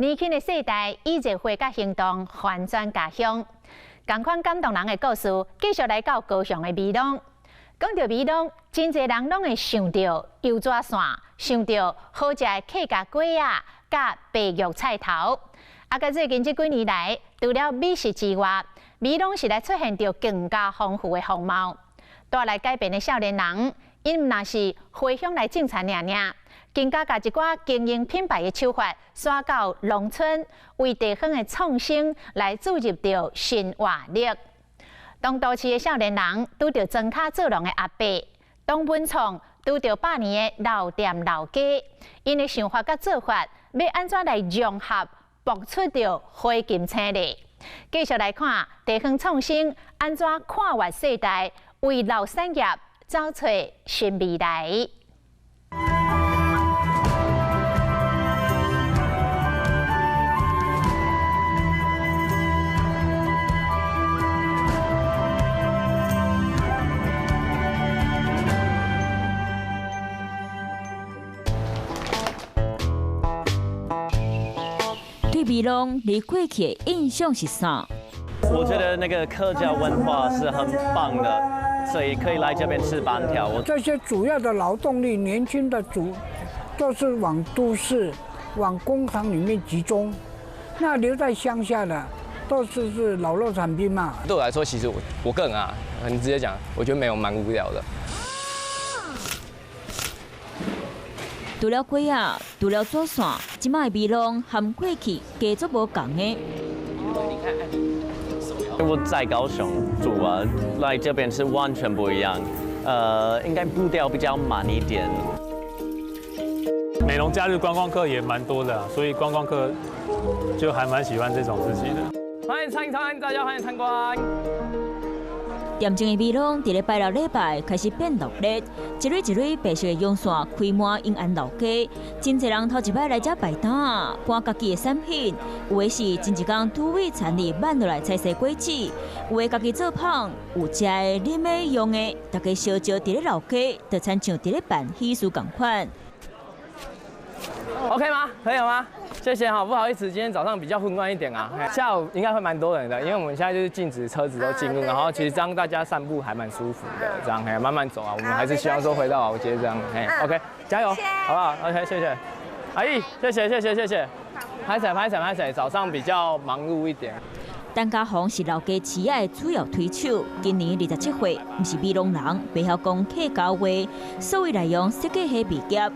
年輕的世代以熱血佮行動翻轉家鄉，仝款感動人的故事，繼續來到高雄的美濃。講著美濃，真濟人攏會想著油紙傘，想著好食的客家粿仔佮白玉菜頭。啊，佮最近這幾年來，除了美食之外，美濃實在出現著更加豐富的風貌。帶來改變的少年人，𪜶毋但是回鄉來種田爾爾，更加共一寡經營品牌的手法，徙到農村，為地方的創生來注入著新活力。當都市的少年人拄著莊跤做農的阿伯，當文創拄著百年的老店老街，𪜶的想法佮做法，欲按怎來融合，爆出著火金星咧？繼續來看地方創生按怎跨越世代，為老產業走出新未來。對美濃，你過去的印象是啥？我覺得那個客家文化是很棒的，所以可以來這邊吃板條。我這些主要的勞動力，年輕的主都是往都市、往工廠裡面集中，那留在鄉下的都是老弱殘兵嘛。對我來說，其實我個人啊，很直接講，我覺得沒有蠻無聊的。除了粿仔，除了紙傘，這擺的美濃和過去加足無仝的。我在高雄住啊，來這邊是完全不一樣，應該步調比較慢一點。美濃假日觀光客也蠻多的，所以觀光客就還蠻喜歡這種事情的。歡迎參觀，大家歡迎參觀。恬靜的美濃，佇咧拜六禮拜開始變熱鬧，一蕊一蕊白色的陽線開滿永安老街，真濟人頭一擺來遮擺攤，搬家己的產品，有的是前一工拄位田裡挽落來採摘果子，有的家己做麭，有食的、啉的、用的，大家相招佇咧老街，就親像佇咧辦喜事仝款。 OK 嗎？可以嗎？謝謝哈，不好意思，今天早上比較混亂一點啊，下午應該會蠻多人的，因為我們現在就是禁止車子都進入，然後其實這樣大家散步還蠻舒服的，這樣嘿，慢慢走啊，我們還是希望說回到老街這樣，嘿，OK，加油，好不好？OK，謝謝，阿姨，謝謝謝謝謝謝，歹勢歹勢歹勢，早上比較忙碌一點。陳家鴻是老街市仔的主要推手，今年27歲，毋是美濃人，袂曉講客家話，所以內容設計彼秘笈。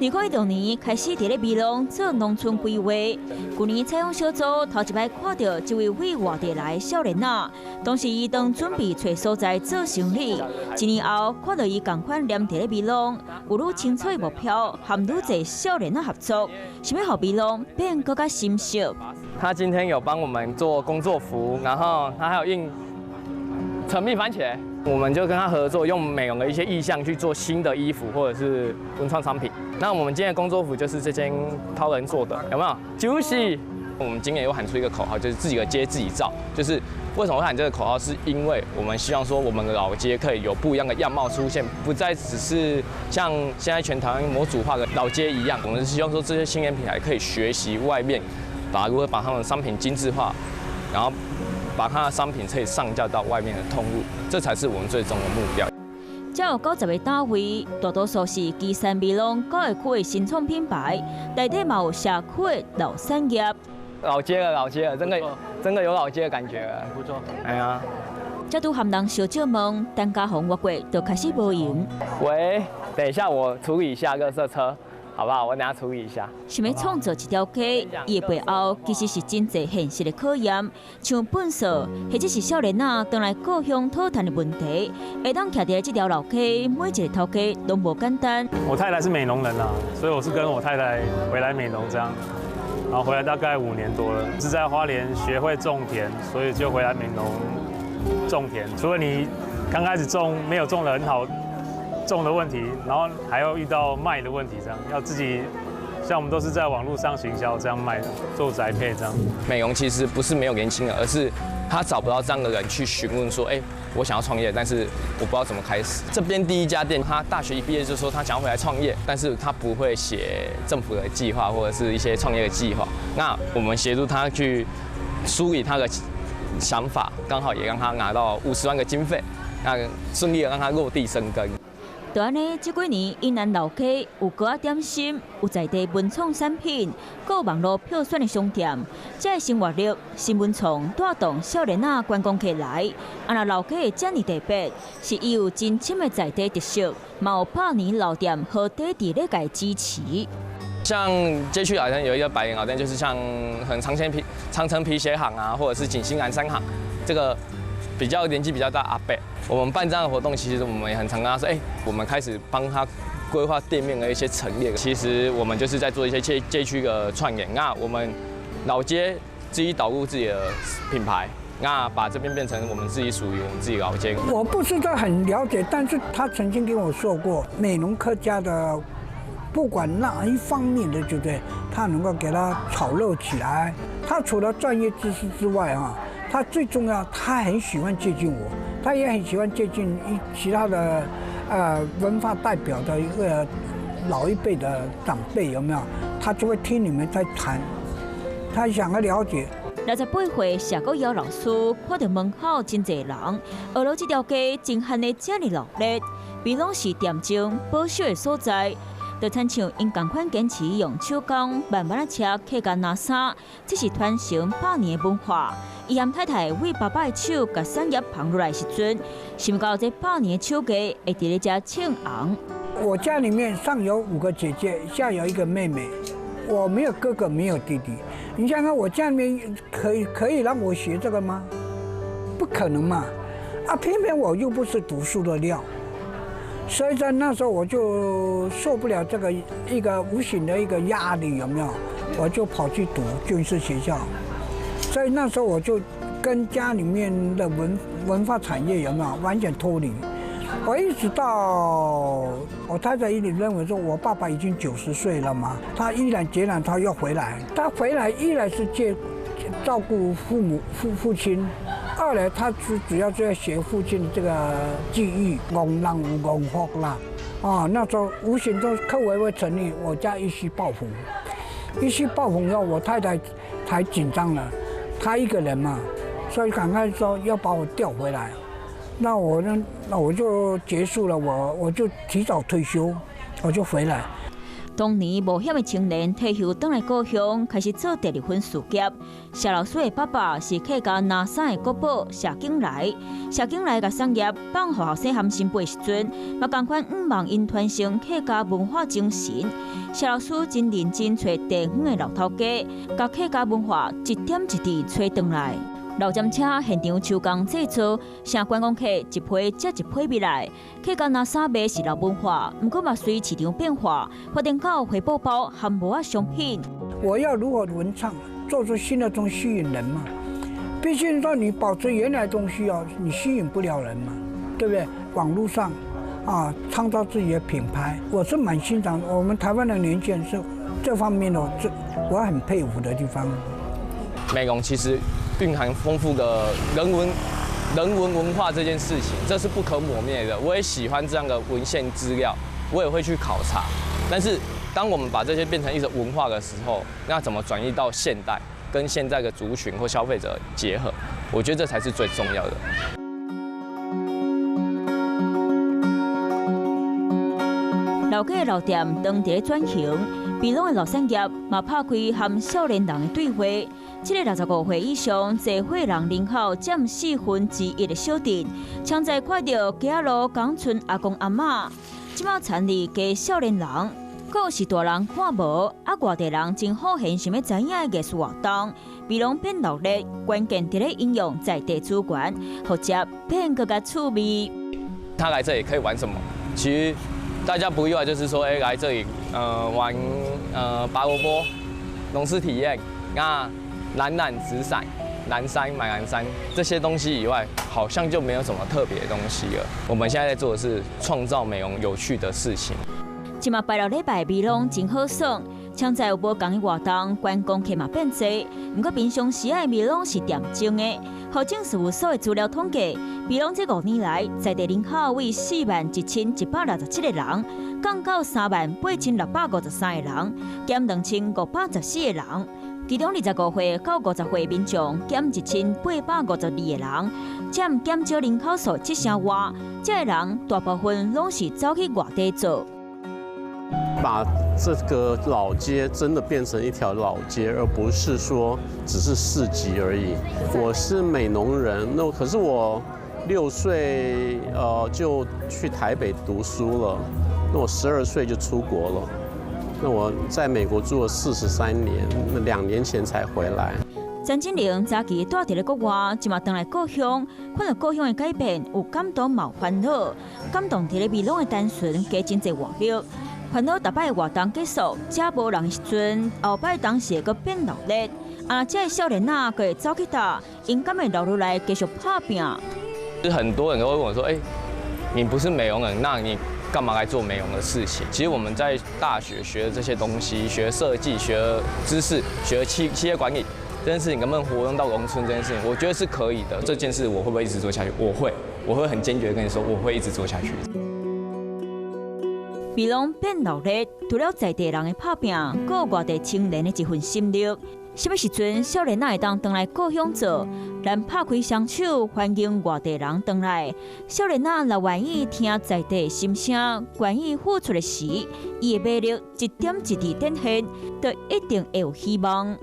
2016年開始佇咧美濃做農村規劃，舊年採訪小組頭一擺看著這位對外地來的少年仔，當時伊當準備揣所在做生理，一年後看著伊仝款黏佇咧美濃，有愈清楚的目標，和愈濟少年仔合作，想欲予美濃變閣較深色。他今天有幫我們做工作服，然後他還有印橙蜜番茄，我們就跟他合作，用美濃的一些意象去做新的衣服或者是文創產品。那我們今天的工作服就是這件濤人做的，有沒有？就是我們今年又喊出一個口號，就是自己的街自己造。就是為什麼會喊這個口號，是因為我們希望說我們的老街可以有不一樣的樣貌出現，不再只是像現在全台灣模組化的老街一樣。我們是希望說這些青年品牌可以學習外面，如何把他們的商品精緻化，然後把他的商品可以上架到外面的通路，這才是我們最終的目標。這有90個單位，大多數是旗山美濃九個區的新創品牌，內底嘛有社區的老產業。老街了，老街了，真的真的有老街的感覺了。不錯。哎呀。這拄和人相借問，陳家鴻越過就開始無閒。喂，等一下，我處理一下垃圾車。好不好？我等下處理一下。想欲創造一條街，伊的背後其實是真濟現實的考驗，像糞掃或者是少年仔轉來故鄉討趁的問題，會當徛佇這條老街，每一個頭家攏無簡單。我太太是美濃人啊，所以我是跟我太太回來美濃這樣，然後回來大概5年多了，是在花蓮學會種田，所以就回來美濃種田。除了你剛開始種沒有種得很好。種的問題，然後還要遇到賣的問題，這樣要自己像像我們都是在網絡上行銷這樣賣的，做宅配這樣。美濃其實不是沒有年輕人，而是他找不到這樣的人去詢問說，哎，我想要創業，但是我不知道怎麼開始。這邊第一家店，他大學一畢業就說他想要回來創業，但是他不會寫政府的計劃或者是一些創業的計劃。那我們協助他去梳理他的想法，剛好也讓他拿到50萬個經費，那順利的讓他落地生根。就按呢，這幾年陰南老街有糕仔點心，有在地文創產品，閣有網路票選的商店，這个新活力、新文創帶動少年仔觀光客來。啊，若老街會遮爾特別，是伊有真深的在地特色，嘛有百年老店好底佇咧共支持。像街區好像有一個百年老店，就是像很長城皮鞋行啊，或者是景興藍衫行，這個比較年紀比較大阿伯。我們辦這樣的活動，其實我們也很常跟他說，哎，我們開始幫他規劃店面的一些陳列。其實我們就是在做一些街區的串聯。那我們老街自己導入自己的品牌，那把這邊變成我們自己屬於我們自己老街。我不是很了解，但是他曾經跟我說過，美濃客家的不管哪一方面的，對不對？他能夠給他炒熱起來。他除了專業知識之外，啊，他最重要，他很喜歡接近我，他也很喜歡接近一其他的，文化代表的一個老一輩的長輩，有沒有？他就會聽你們在談，他想要了解。68歲謝國堯老師看著門口真濟人，學了這條街真漢的遮爾熱鬧，美濃是恬靜保守的所在。就親像𪜶仝款堅持用手工慢慢仔車客家藍衫，這是傳承百年的文化。伊和太太為爸爸的手共產業捧落來時陣，想到這百年的手藝會佇咧遮唱紅。我家裡面上有5個姐姐，下有一個妹妹，我沒有哥哥，沒有弟弟。你想想，我家裡面可以讓我學這個嗎？不可能嘛！啊，偏偏我又不是讀書的料。所以在那時候我就受不了這個一個無形的一個壓力，有沒有？我就跑去讀軍事學校。所以那時候我就跟家裡面的文化產業有沒有完全脫離？我一直到我太太一直認為說，我爸爸已經90歲了嘛，他毅然決然他要回來。他回來一來是借照顧父母父親。二來，他主要就要學父親這個技藝，戇人有戇福啦，啊，那時候無形中客委會成立，我家一夕爆紅，一夕爆紅以後，我太太才緊張了，她一個人嘛，所以趕快說要把我調回來，那我呢，那我就結束了，我就提早退休，我就回來。當年冒險的青年退休轉來故鄉，開始做第二份事業。謝老師的爸爸是客家藍衫的國寶謝景來，謝景來共產業放予後生含新輩時陣，嘛仝款向望𪜶傳承客家文化精神。謝老師真認真揣地方的老頭家，共客家文化一點一滴揣轉來。老針車現場手工製作，成觀光客一批接一批入來。客家藍衫賣是老文化，毋過嘛隨市場變化，發展到帆布包和帽仔商品。我要如何文創，做出新的東西吸引人嘛？畢竟說你保持原來東西哦，你吸引不了人嘛，對不對？網絡上啊，創造自己的品牌，我是蠻欣賞我們台灣的年輕人是這方面哦，這我很佩服的地方。美濃其實蘊含豐富的人文文化這件事情，這是不可磨滅的。我也喜歡這樣的文獻資料，我也會去考察。但是，當我們把這些變成一種文化的時候，那怎麼轉移到現代，跟現在的族群或消費者結合？我覺得這才是最重要的。老街的老店當佇咧轉型，美濃的老產業嘛拍開和少年人的對話。這个65歲以上濟歲人人口佔1/4的小鎮，常在看著街仔路港村阿公阿嬤，這馬田裡加少年人，閣是大人看無，啊外地人真好閒想欲知影的藝術活動，美濃變熱鬧，關鍵佇咧應用在地資源，予這變閣較趣味。他來這裡可以玩什麼？其實大家不意外，就是說，來這裡，玩，拔蘿蔔、農事體驗，那藍染紙傘、藍山買藍山這些東西以外，好像就沒有什麼特別的東西了。我們現在在做的是創造美濃有趣的事情。這馬拜六禮拜美濃真好耍，像在有無仝的活動，觀光客嘛變濟。毋過平常時的美濃是恬靜的。戶政事務所的資料統計，美濃這5年來，在地人口為41,167個人，降到38,653個人，減2514個人。其中25歲到50歲民眾減1852個人，佔減少人口數七成外。這个人大部分攏是走去外地做。把這個老街真的變成一條老街，而不是說只是市集而已。我是美濃人，那可是我6歲就去台北讀書了，那我12歲就出國了。那我在美國住了43年，那2年前才回來。陳金玲早期蹛佇咧國外，這馬轉來故鄉，看著故鄉的改變，有感動嘛有煩惱，感動佇咧美濃的單純，加真濟活力。煩惱逐擺活動結束，遮無人的時陣，後擺當時會閣變鬧熱。啊，這个少年仔閣會走去佗，𪜶敢會留落來繼續拍拚？就很多人都會問我說：“欸，你不是美濃人，那你幹嘛來做美濃的事情？”其實我們在大學學的這些東西，學設計、學知識、學企業管理這件事情，能不能活用到農村這件事情，我覺得是可以的。這件事我會不會一直做下去？我會，我會很堅決跟你說，我會一直做下去。美濃變鬧熱，除了在地人的拍拚，閣有外地青年的一份心力。啥物時陣少年仔會當轉來故鄉做？咱拍開雙手，歡迎外地人轉來。少年仔若願意聽在地心聲，願意付出的時，伊的魅力一點一滴展現，就一定會有希望。